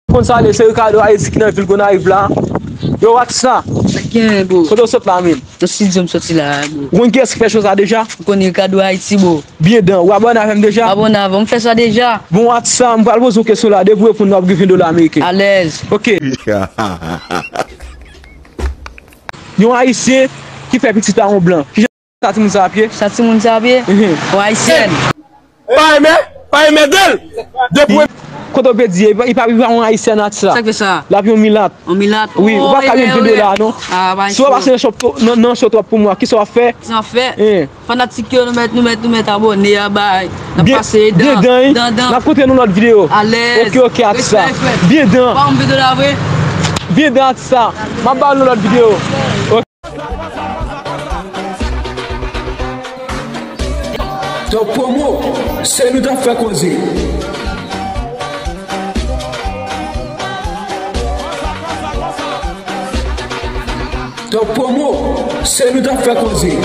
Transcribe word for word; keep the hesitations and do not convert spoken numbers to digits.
Konn sa le, se Ricardo Haiti ki nan vil Gonayiv la. Yo, atis la. Sa k gen, bro? Kote w sot la menm? Nan studio m soti la, bro. Ou konn kiyès ki fè show sa deja? M konnen Ricardo Haiti, bro. Byen dan, ou abòne avè m deja? Abòne avè m, m fè sa deja. Bon, atis la, m pral poze w kesyon la, depi w reponn, w ap gen ven dola ameriken. Alèz. Ok. Yon ayisyen ki fè pitit pa yon blan. Sa timoun sa ap ye? Sa timoun sa ap ye? Mhm. Yon ayisyèn. Pa renmen, pa renmen de l. Depi kote w pe di, li pa, li pa, li pa yon ayisyèn atis la. Sa k fè sa? L ap yon milat. Yon milat. Wi, ou pa ka jwenn ven dola non. Si w ap pase nan shop, nan, nan show twòp pou mwen, kisa w ap fè? Kisa w ap fè? Fanatik yo, nou mèt, nou mèt, nou mèt abòne a, bay. N ap pase dan, dan, dan. N ap kontre nan lòt videyo. Alèz. Ok, ok, atis la. Respè, frè. Byen dan. Ou pa ven dola vre? Byen dan, atis la. M ap ba w nan lòt videyo. Ok. Top Promo, se nou t ap fè koze. Top Promo, se nou t ap fè koze.